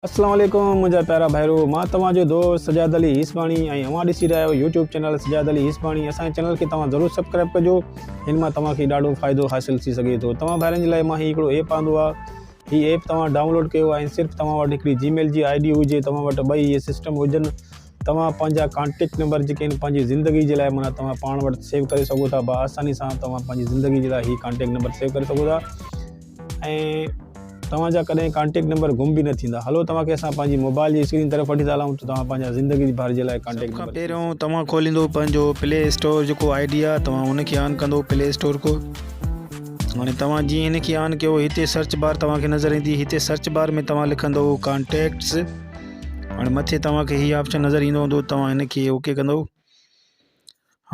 اسلام عليڪم منهنجا پيارا ڀائرو مان توهان جو دوست سجاد علي هيسباڻي ۽ اوهان ڏسي رهيا آهيو يوٽيوب چينل سجاد علي هيسباڻي اسان جي چينل کي توهان ضرور سبسڪرائب ڪجو هن مان توهان کي ڏاڍو فائدو حاصل ٿي سگهي ٿو توهان ڀائرن جي لاء مان هي هڪڙو ايپ آندو آهي هي ايپ توهان ڊائونلوڊ ڪيو ۽ صرف توهان وٽ هڪڙي جي ميل جي I D هجي توهان وٽ ٻئي اهي سسٽم هجن توهان پنهنجا ڪانٽيڪٽ نمبر جيڪي آهن پنهنجي زندگي جي لاء معنيٰ توهان پاڻ وٽ سيو ڪري سگهو ٿا بآساني سان توهان پنهنجي زندگي جي لاء هي ڪانٽيڪٽ نمبر سيو ڪري سگهو ٿا ۽ توهان جا ڪڏهن ڪانٽيڪٽ نمبر گم به نه ٿيندا هلو توهان کي اسان پنهنجي موبائل جي اسڪرين طرف وٺي ٿا هلون ته توهان پنهنجا زندگي ڀر جي لاء ڪانٽيڪٽ سڀ کان نمبر پهريون توهان کوليندو پنهنجو پلي اسٽور جيڪو I D آ توهان ان کي آن ڪندو پلي اسٽور کو هاڻي توهان جيئن هن کي آن ڪيو هتي سرچ بار توهان کي نظر ايندي هتي سرچ بار ۾ توهان لکندو ڪانٽيڪٽس هاڻي مٿي توهان کي هي آپشن نظر ايندو هوندو توهان هن کي اوڪي ڪندو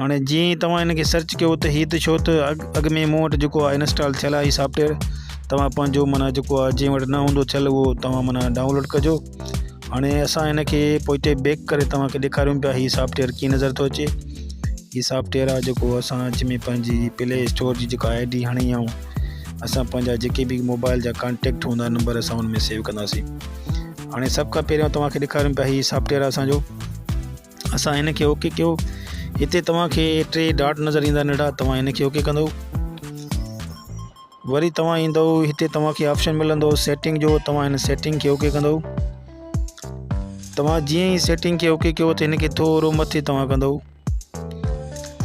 هاڻي جيئن ئي توهان هن کي سرچ ڪيو ته هي ته ڇو ته اڳ ۾ مون وٽ جيڪو آهي انسٽال ٿيل آهي هي سافٽويئر توهان پنهنجو معنيٰ جيڪو آهي جنهن وٽ نه هوندو ٿيل اهو توهان معنيٰ ڊائونلوڊ ڪجو هاڻي اسان هن کي پوئتي بيڪ ڪري توهان کي ڏيکاريون پيا هي سافٽويئر ڪيئن نظر ٿو اچي هي سافٽويئر آهي جيڪو اسان جنهن ۾ پنهنجي پلي اسٽور جي جيڪا I D هڻي آئون اسان پنهنجا جيڪي به موبائل جا ڪانٽيڪٽ هوندا نمبر اسان ان ۾ سيو ڪنداسين هاڻي سڀ کان پهريون توهان کي ڏيکاريون پيا هي سافٽويئر اسانجو اسان هن کي اوڪي ڪيو هتي توهان کي ٽي ڊاٽ نظر ايندا ننڍا توهان هن کي اوڪي ڪندو وري توهان ايندو هتي توهان کي آپشن ملندو سيٽنگ جو توهان هن سيٽنگ کي اوڪي ڪندو توهان جيئن ئي سيٽنگ کي اوڪي ڪيو ته هن کي ٿورو مٿي توهان ڪندو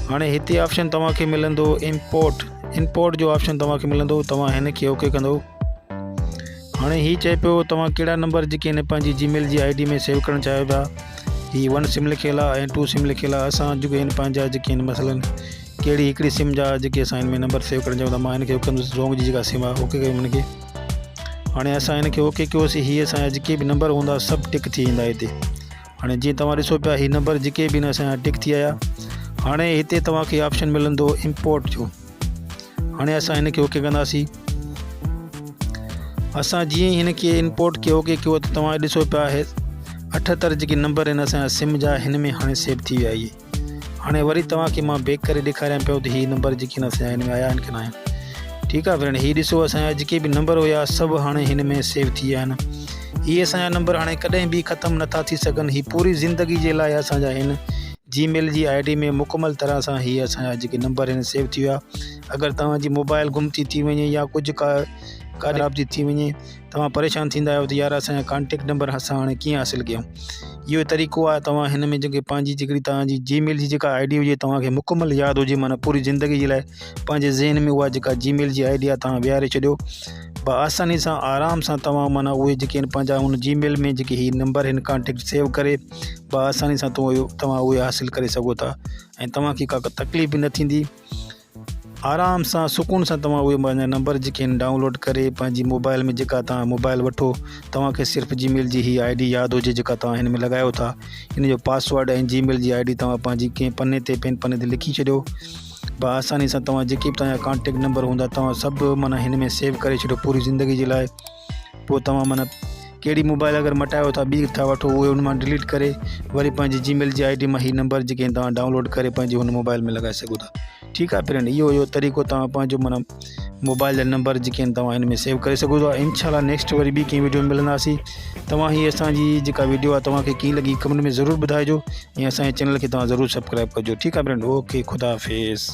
هاڻي هتي آپشن توهان کي ملندو امپورٽ امپورٽ جو آپشن توهان کي ملندو توهان هن کي اوڪي ڪندو هاڻي هي چئي پيو توهان ڪهڙا نمبر جيڪي هن پنهنجي جي ميل جي I D ۾ سيو ڪرڻ چاهيو ٿا هي ون سم لکيل آهي ۽ ٽو سم لکيل آهي اسان جيڪي هن پنهنجا جيڪي هن مثلا ڪهڙي هڪڙي سم جا جيڪي اسان هن ۾ نمبر سيو ڪرڻ چاهيون ٿا مان هن کي ڪندس زونگ جي جيڪا سم آهي اوڪي ڪيو هن کي هاڻي اسان هن کي اوڪي ڪيوسي هي اسان جا جيڪي به نمبر هوندا سڀ ٽڪ ٿي ويندا هتي هاڻي جيئن توهان ڏسو پيا هي نمبر جيڪي به هن اسان جا ٽڪ ٿي آيا هاڻي هتي توهان کي آپشن ملندو امپورٽ جو هاڻي اسان هن کي اوڪي ڪنداسين اسان جيئن ئي هن کي امپورٽ کي اوڪي ڪيو ته توهان ڏسو پيا آهي 78 جيڪي نمبر آهن اسان جا سم جا هن ۾ هاڻي سيو ٿي ويا اهي هاڻي وري توهان کي مان بيڪ ڪري ڏيکاريان پيو ته هي نمبر جيڪي آهن اسان جا هن ۾ آيا آهن ڪي نه آهن ٺيڪ آهي فرينڊ هي ڏسو اسان جا جيڪي به نمبر هيا سڀ هاڻي هن ۾ سيو ٿي ويا آهن هي اسان جا نمبر هاڻي ڪڏهن به ختم نٿا ٿي سگهن هي پوري زندگي جي لاء اسان جا هن جي ميل جي I D ۾ مڪمل طرح سان هي اسان جا جيڪي نمبر آهن سيو ٿي ويا اگر توهان جي موبائل گم ٿي ٿي وڃي يا ڪجهه ڪا خراب ٿي ٿي وڃي توهان پريشان ٿيندا آهيو ته يار اسان جا ڪانٽيڪٽ نمبر اسان هاڻي ڪيئن حاصل ڪيون اهو طريقو آهي توهان هن ۾ جيڪي پنهنجي جيڪڙي توهان جي جي ميل جي جيڪا I D هجي توهان کي مڪمل ياد هجي معنيٰ پوري زندگي جي لاء پنهنجي ذهن ۾ اها جيڪا جي ميل جي I D آهي توهان ويهاري ڇڏيو بآساني سان آرام سان توهان معنيٰ اهي جيڪي آهن پنهنجا هن جي ميل ۾ جيڪي هي نمبر هن ڪانٽيڪٽ سيو ڪري بآساني سان توهان اهي حاصل ڪري سگهو ٿا ۽ توهان کي ڪا تڪليف به نه ٿيندي آرام سان سڪون سان توهان اهي پنهنجا نمبر جيڪي آهن ڊائونلوڊ ڪري پنهنجي موبائل ۾ جيڪا توهان موبائل وٺو توهان کي صرف جي ميل جي هي I D ياد هجي جيڪا توهان هن ۾ لڳايو ٿا ان جو پاسورڊ ۽ جي ميل جي I D توهان پنهنجي ڪنهن پني تي پين پني تي لکي ڇڏيو بآساني سان توهان جيڪي به توهان جا ڪانٽيڪٽ نمبر هوندا توهان سڀ معنيٰ هن ۾ سيو ڪري ڇڏيو پوري زندگي جي لاء پوء توهان معنيٰ ڪهڙي موبائل اگر مٽايو ٿا ٻي ٿا وٺو اهي ان مان ڊليٽ ڪري وري پنهنجي جي ميل جي I D مان هي نمبر جيڪي آهن توهان ڊائونلوڊ ڪري پنهنجي هن موبائل ۾ لڳائي سگهو ٿا ٺيڪ آهي فرينڊ اهو هيو طريقو توهان پنهنجو معنيٰ موبائل جا نمبر جيڪي آهن توهان هن ۾ سيو ڪري سگهو ٿا انشاء الله نيڪسٽ وري ٻي ڪنهن ويڊيو ۾ ملنداسين توهان هي اسان جي جيڪا ويڊيو آهي توهان کي ڪيئن لڳي ڪمينٽ ۾ ضرور ٻڌائجو ۽ اسان جي چينل کي توهان ضرور سبسڪرائب ڪجو ٺيڪ آهي فرينڊ اوڪي خدا حافظ.